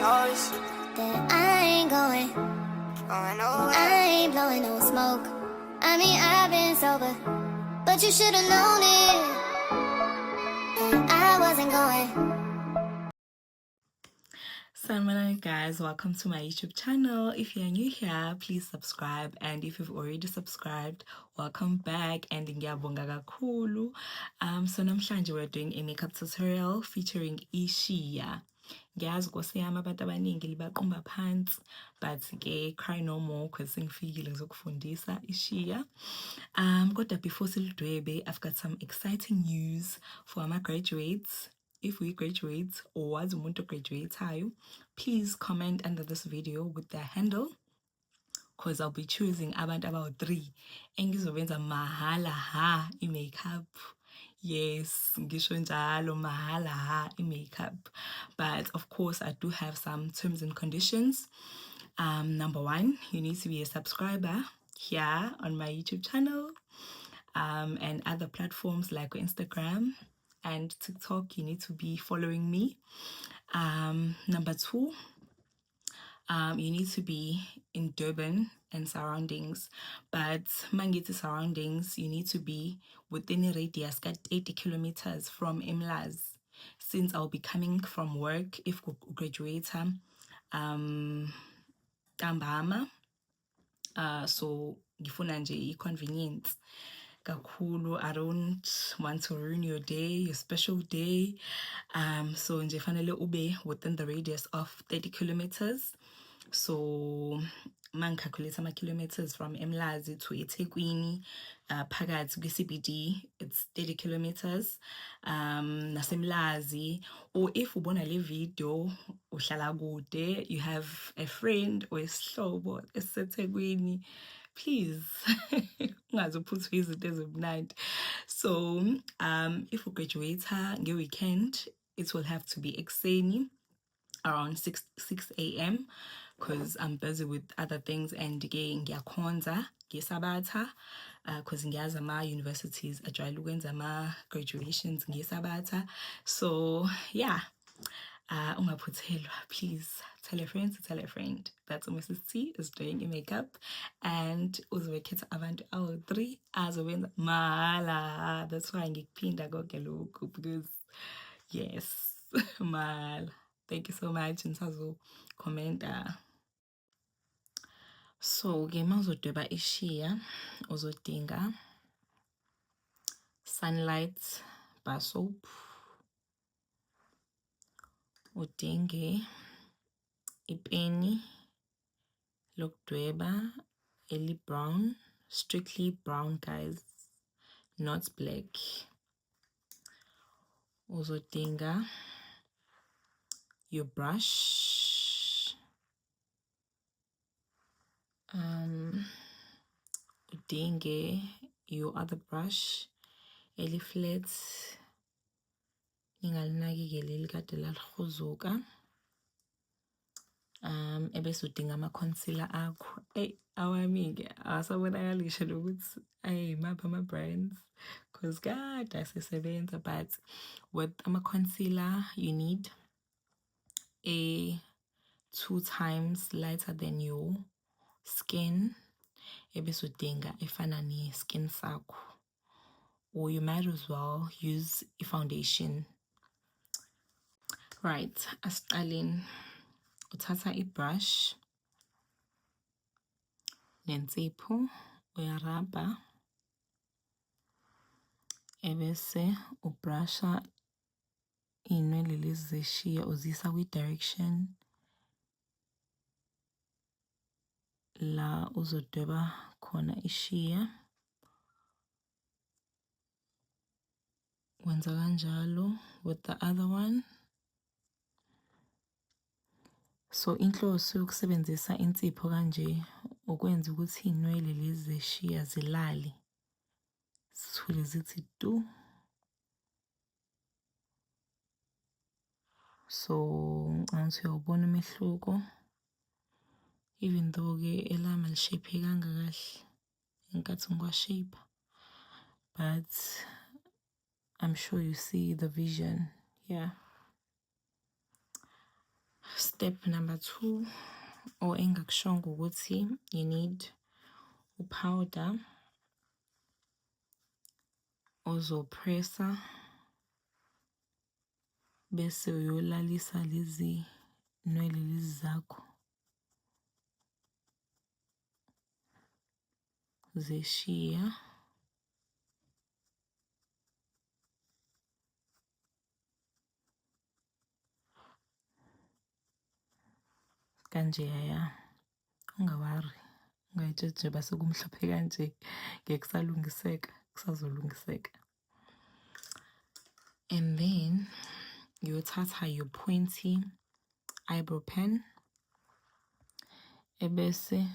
Noise. That I ain't going, Going nowhere. I ain't blowing no smoke. I mean, I've been sober, but you should've known it. That I wasn't going. Sanibonani guys, welcome to my YouTube channel. If you are new here, please subscribe, and if you've already subscribed, welcome back and ngiyabonga kakhulu. So namhlanje we're doing a makeup tutorial featuring ishiya. Ngiyazi Nkosi yami abantu abaningi libaqumba phansi, but ke cry no more because sengifikile ngizokufundisa ishiya. Kodwa before silidwebe, I've got some exciting news for ama graduates. If we graduate or wazi umuntu ograduate-ayo, please comment under this video with their handle because I'll be choosing abantu abawu-3 engizobenza mahala ha i-makeup. Yes, ngisho njalo, mahala ha i-makeup. But of course, I do have some terms and conditions. Number one, you need to be a subscriber here on my YouTube channel and other platforms like Instagram and TikTok. You need to be following me. Number two, you need to be in Durban and surroundings. But mangithi surroundings, you need to be within a radius at 80 kilometers from eMlazi. Since I'll be coming from work if graduate ntambama, so ngifuna nje i-convenience kakhulu. I don't want to ruin your day, your special day. So nje fanele ube within the radius of 30 kilometers. So mangicalculate ama-kilometers from eMlazi to eThekwini, phakathi kwi-CBD, it's 30 kilometers. NaseMlazi, or if ubona le video uhlala kude, you have a friend or isihlobo esiseThekwini, please ungaze uphuthwe izinto ezimnandi. So if ugraduate nge-weekend, it will have to be ekuseni around 6 a.m. because I'm busy with other things and ke ngiyakhonza ngesabatha, because ngiyazi ama-universities ajwayele ukwenza ama-graduations ngesabatha. So yeah, ungaphuthelwa. Please tell a friend to tell a friend that Mrs T is doing i-makeup and uzobe khetha abantu awu-3 azobenza mahala. That's why ngikuphinda konke lokhu, because yes, mahala. Thank you so much. Nisazokhomenta. So ke mawuzodweba ishiya, uzodinga Sunlight bar soap, udinge ipeni lokudweba eli brown, strictly brown guys, not black. Uzodinga your brush, udinge your other brush eli flat, ningalinaki-ke leli kade lalihuzuka. Ebese udinga ama-concealer akho. Eyi, awami-ke awasabonakali ngisho nokuthi ayi maphi ama-brands 'cause kade asesebenza. But with ama-concealer, you need a two times lighter than your skin, ebese udinga efana ne-skin sakho, or you might as well use i-foundation. Right, asiqaleni. Uthatha i-brush nensipho, uyarabha, ebese ubrasha iy'nwele lezi zeshiya, uzisa kwi-direction la uzodweba khona ishiya. Wenza kanjalo with the other one. So inhloso yokusebenzisa insipho kanje ukwenza ukuthi iy'nwele lezi zeshiya zilale, zithule zithi tu. So ngicabanga ukuthi uyawubona umehluko, even though-ke elami alisheyphekanga kahle ngenkathi ngiwasheyipha, but I'm sure you see the vision. Yeah. Step Step number 2 or engakushongo ukuthi you need upowder ozopressa bese uyolalisa lezi nwele lezi zakho zeshiya. Kanjeya, ungawari, ungayitsheli nje basekumhlophe kanje, ngeke kusalungiseka, kusazolungiseka. And then uyothatha your pointy eyebrow pen ebese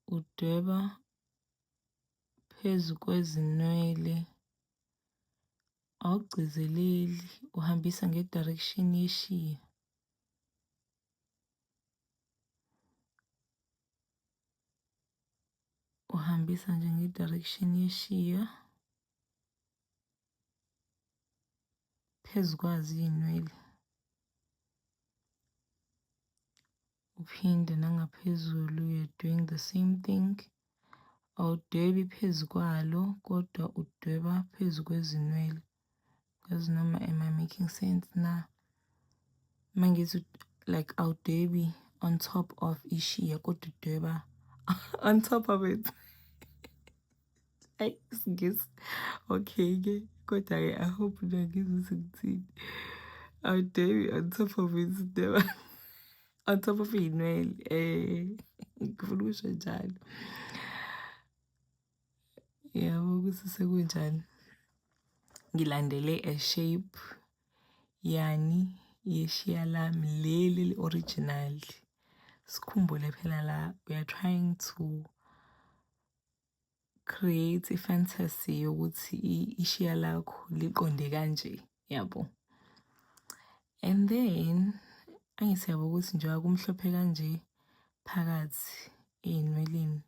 udweba phezu kwezinwele, awugcizeleli, uhambisa nge-direction yeshiya. Uhambisa nje nge-direction yeshiya phezu kwazo iy'nwele. Uphinde nangaphezulu, you're doing the same thing. Awudwebi phezu kwalo kodwa udweba phezu kwezinwele. Ngazi noma am I making sense na? Uma ngithi like awudwebi on top of ishiya kodwa udweba on top of it. Ayi isiNgisi. Okay-ke kodwa-ke I hope niyangizwa ukuthi ngithini. Awudwebi on top of it, udweba on top of iy'nwele. Ngifuna ukusho njalo. Yabo ukuthi sekunjani. Ngilandele a shape yani yeshiya lami leli li-original. Sikhumbule phela la we are trying to create i-fantasy yokuthi ishiya lakho liqonde kanje, yabo. And then angithi yabo ukuthi njengoba kumhlophe kanje phakathi ey'nweleni,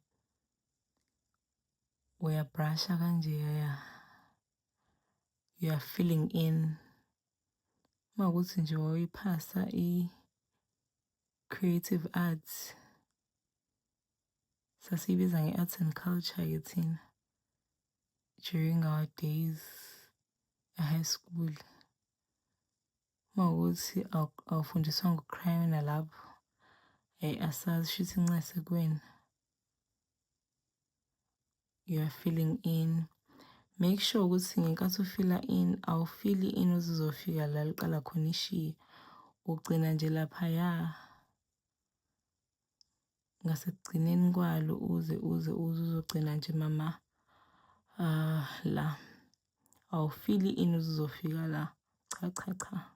uyabrasha kanje ya, you are filling in. Uma kuwukuthi nje wawuyiphasa i-creative arts, sasiyibiza nge-arts and culture-ke thina during our days e-high school. Uma kuwukuthi awufundiswanga ukucrayona lapho, hhayi asazi shuthi incese kuwena. You are filling in. Make sure ukuthi ngenkathi ufila in, awufili in uze uzofika la liqala khona ishiya. Ugcina nje laphaya ngasekugcineni kwalo uze uze uze uzogcina nje mama la. Awufili in uze uzofika la. Cha cha cha.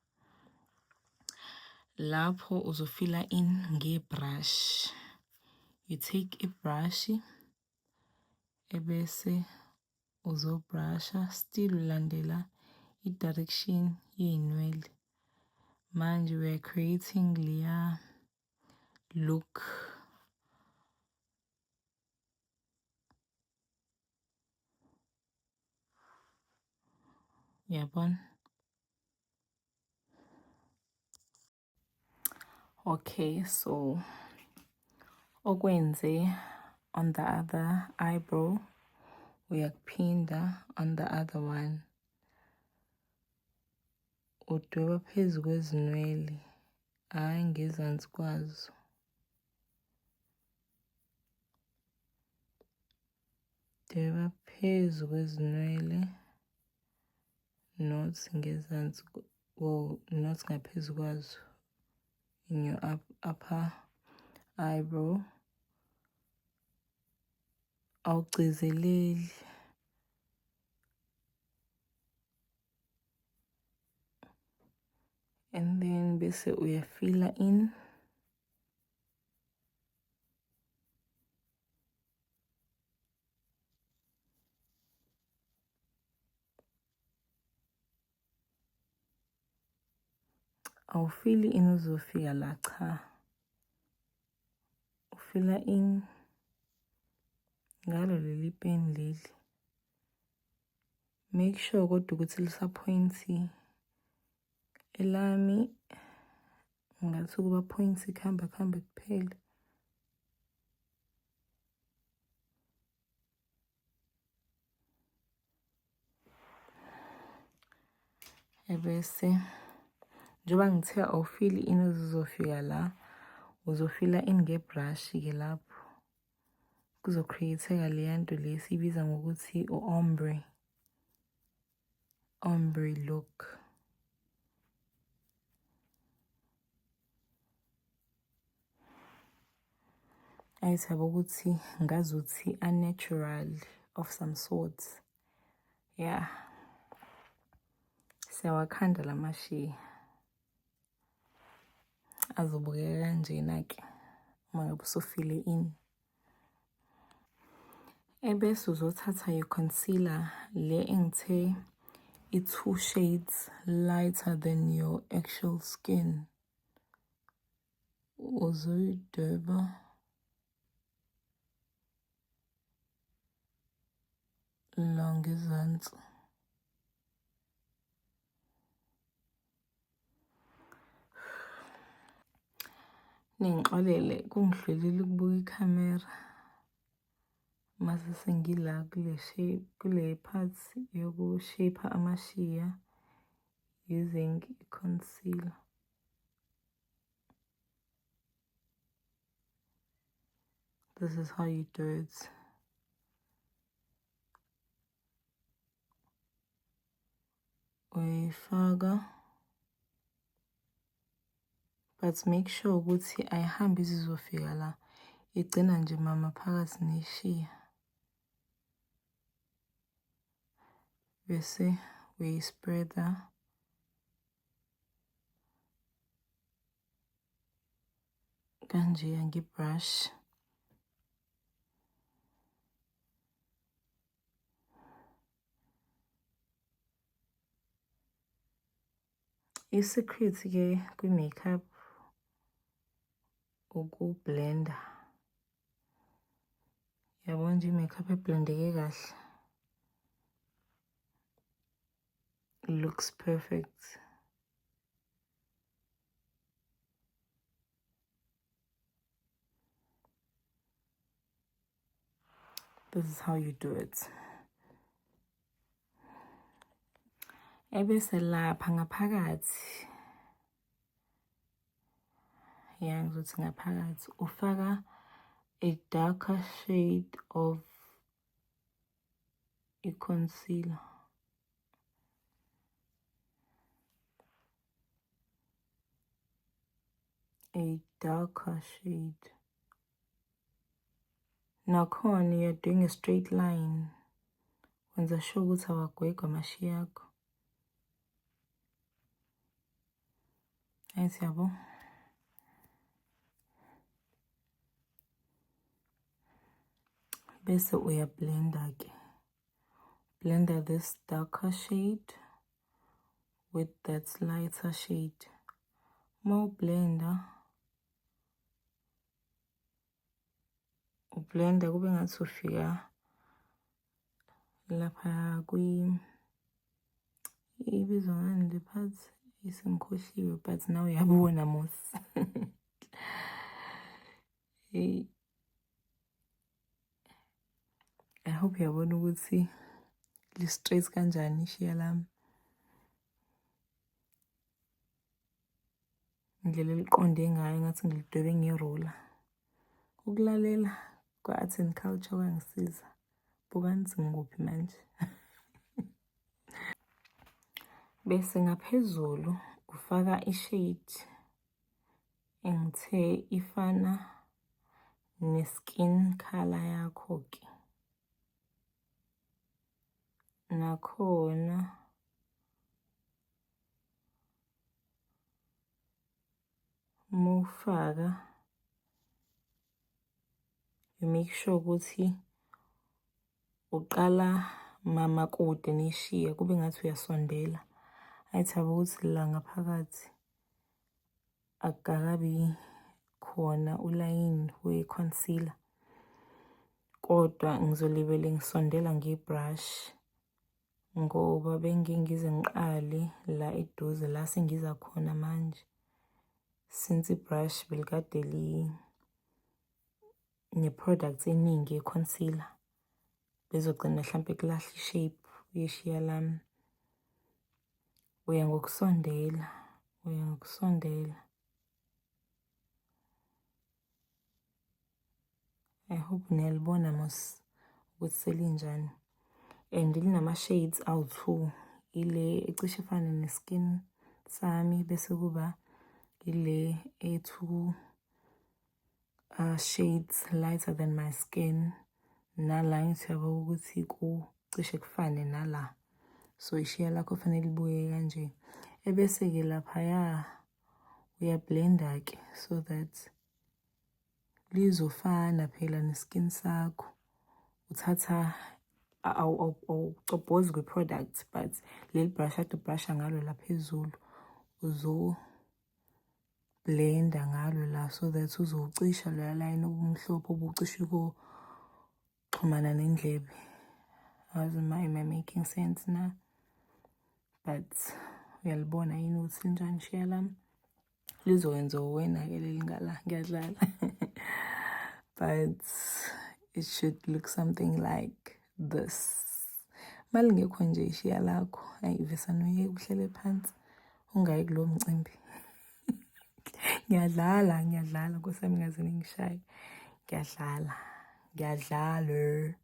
Lapho uzofila in ngebrush. You take ibrush ebese uzobrasha, still ulandela i-direction yey'nwele. Manje we are creating leya look. Yabona? Okay, so okwenze on the other eyebrow uyakuphinda on the other one. Udweba phezu kwezinwele, hhayi ngezansi kwazo. Dweba phezu kwezinwele, not ngezansi, well, not ngaphezu kwazo, in your upper eyebrow. Awugcizeleli. And then bese uyafila in. Awufili in uzofika la, cha. Ufila in ngalo leli peni leli. Make sure kodwa ukuthi lisaphointi elami. Ngathi ukuba points kuhamba kuhambe kuphele. Ebese njengoba ngithe awufili ini ezizofika la, uzofila in ngebrush-ke lapho. Kuzo-create-eka leya nto le esiyibiza ngokuthi u-ombre, ombre look. Ayithaba ukuthi ngazuthi a-natural of some sort. Yeah. Siyawakhanda la mashiya. Azobukeka kanjena-ke uma ngabe usufile in. Ebese uzothatha your concealer le engithe i-two shades lighter than your actual skin. Uzoyidweba la ngezansi. Ningixolele kungihlulile ukubuka ikhamera mase sengila kule shape kule part yokushape amashiya using i-concealer. This is how you do it. Uyayifaka but make sure ukuthi ayihambi izizofika la, igcina nje mama phakathi neshiya. Bese uyispreada kanjeya ngebrush. I-secret-ke kwi-makeup ukublenda. Yabo nje i-makeup eblendeke kahle looks perfect. This is how you do it. Ebese lapha ngaphakathi, ya ngizothi ngaphakathi ufaka a darker shade of i-concealer. A darker shade. Nakhona you're doing a straight line. Wenza sure ukuthi awagwegwa amashiya akho. Ayithi yabo. Bese uyablenda ke. Blender this darker shade with that lighter shade. More blender. Ublenda kube ngathi ufika lapha kwi ibizwa ngani le part isengikhohliwe but now uyabona mos. Hey. I hope uyabona ukuthi li-straight kanjani ishiya lami. Indlela eliqonde ngayo ngathi ngilidwebe ngerola. Ukulalela kwa-art and culture kwangisiza. Bukani ukuthi ngikuphi manje. Bese ngaphezulu ufaka i-shade engithe ifana ne-skin color yakho-ke. Nakhona mawufaka you make sure ukuthi uqala mama kude neshiya kube ngathi uyasondela. Ayithaba ukuthi la ngaphakathi akukakabi khona ulayini we-concealer, kodwa ngizolibele ngisondela ngebrush ngoba bengike ngize ngiqale la eduze la sengiza khona manje. Since i-brush belikade li ne-product eningi ye-concealer, bezogcina mhlampe kulahla i-shape yeshiya lami. Uya ngokusondela, uya ngokusondela. I hope niyalibona mos ukuthi selinjani. And linama-shades awu-two, ile ecishe ifane ne-skin sami bese kuba ile e-two shades lighter than my skin. Nala ngithi uyabo ukuthi kucishe kufane nala. So ishiya lakho fanele libuye kanje. Ebese-ke laphaya uyablenda-ke so that lizofana phela ne-skin sakho. Uthatha awucobhozi kwi-product but leli brush ade ubrasha ngalo la phezulu uzo blenda ngalo la so that uzowucisha loya line obumhlophe obucishe koxhumana nendlebe. Awazi ma am I making sense na? But uyalibona yini ukuthi linjani ishiya lami? Lizokwenza uwena-ke leli ngala, ngiyadlala. But it should look something like this. Malingekho nje ishiya lakho, ayi vesane uyeke uhlele phansi, ungayi kulowo mcimbi. Ngiyadlala, ngiyadlala, Nkosi yami ngaze ningishaye. Ngiyadlala, ngiyadlala.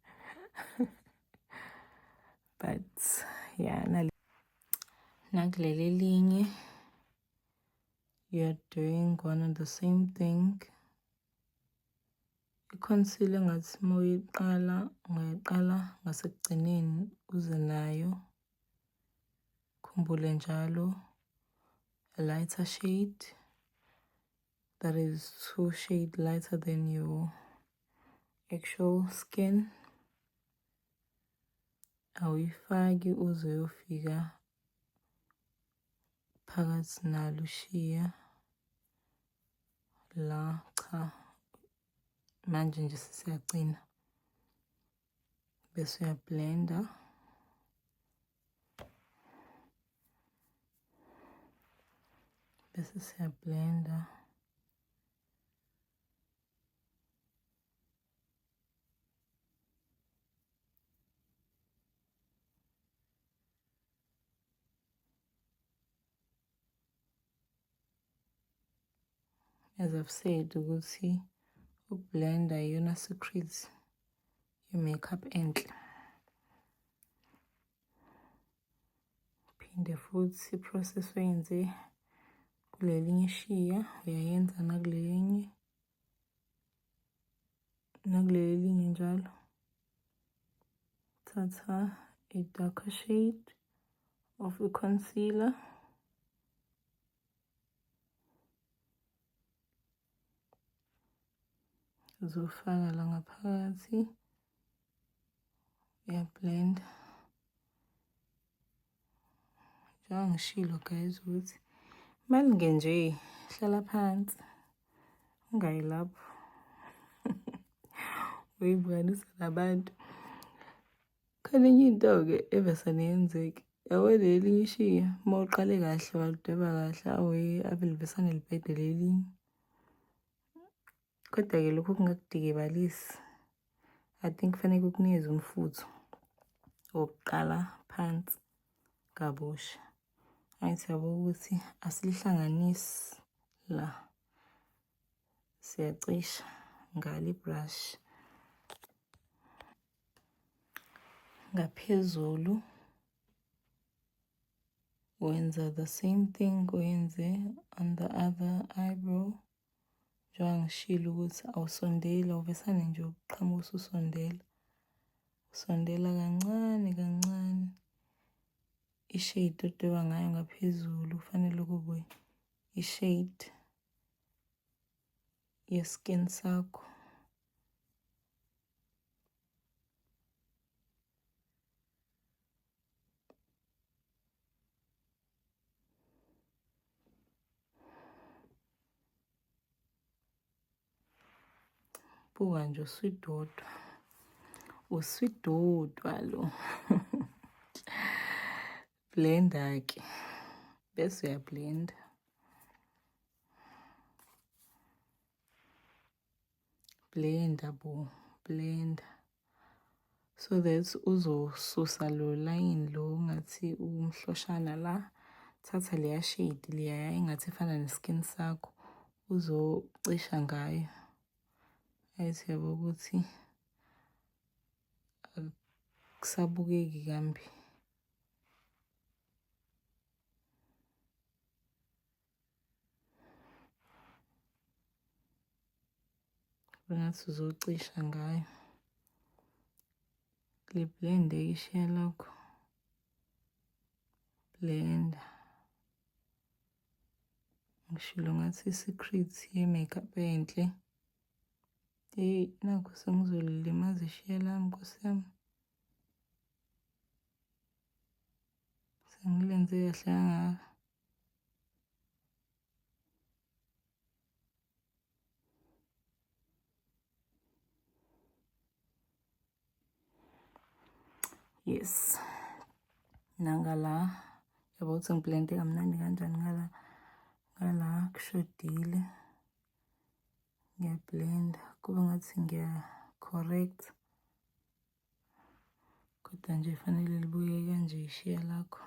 But yeah, nakuleli elinye you're doing one of the same thing. I-concealer ngathi uma uyiqala ungayiqala ngasekugcineni uze nayo. Khumbule njalo a lighter shade that is 2 shades lighter than your actual skin. Awuyifaki uze uyofika phakathi nalo ushiya la. Cha, manje nje sesiyagcina bese uyablenda. Bese siyablenda. As I've said ukuthi ukublenda iyona secret ye-makeup enhle. Phinde futhi i-process oyenze kulelinye ishiya uyayenza nakulelinye, nakuleli elinye njalo. Thatha a darker shade of a concealer. Uzofaka la ngaphakathi, uyablenda. Njengoba ngishilo guys ukuthi malinge nje hlala phansi ungayi lapho uyibukanisa nabantu. Khona enye into-ke evesane yenzeke, yabo leli elinye ishiya uma uqale kahle walidweba kahle awe ave livesane libhede lelinye. Kodwa-ke lokho kungakudikibalisi. I think kufanele kukunikeze umfutho wokuqala phansi kabusha. Angithi yabo ukuthi asilihlanganisi la, siyacisha ngalo ibrush ngaphezulu. Wenza the same thing oyenze on the other eyebrow. Njengoba ngishilo ukuthi awusondeli, awuvesane nje uqhamuka ususondela, usondela kancane kancane. I-shade odweba ngayo ngaphezulu kufanele kube i-shade ye-skin sakho. Buka nje uswidodwa, uswidodwa lo. Blenda ke bese uyablenda. Blenda bo, blenda. So that uzosusa lo line lo ngathi umhloshana la. Thatha leya shade leya engathi ifana ne-skin sakho uzocisha ngayo. Ayithi yabo ukuthi akusabukeki kambi. Bengathi uzocisha ngayo. Liblende ishiya lakho. Blenda. Ngishilo ngathi i-secret ye-makeup enhle. Eyi, nakhu sengizolilimaza ishiya lami, Nkosi yami. Sengilenze kahle kangaka. Yes. Nangala yabo ukuthi ngiblende kamnandi kanjani ngala ngala kushodile. Ngiyablenda kube ngathi ngiya correct. Kodwa nje fanele libuye kanje ishiya lakho.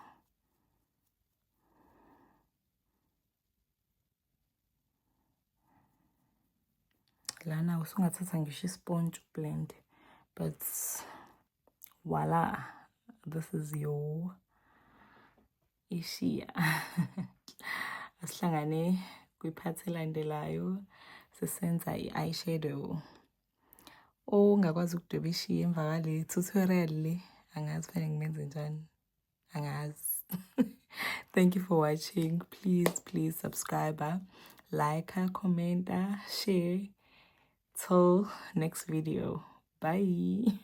Lana usungathatha ngisho isponge blend, but voila, this is your ishiya. Asihlangane kwiphathi elandelayo sisenza i-eyeshadow. Ongakwazi ukudweba ishiya emva kwale tutorial le, angazi fanele ngimenze njani. Angazi. Thank you for watching. Please, please subscribe, like, comment, share. Till next video. Bye.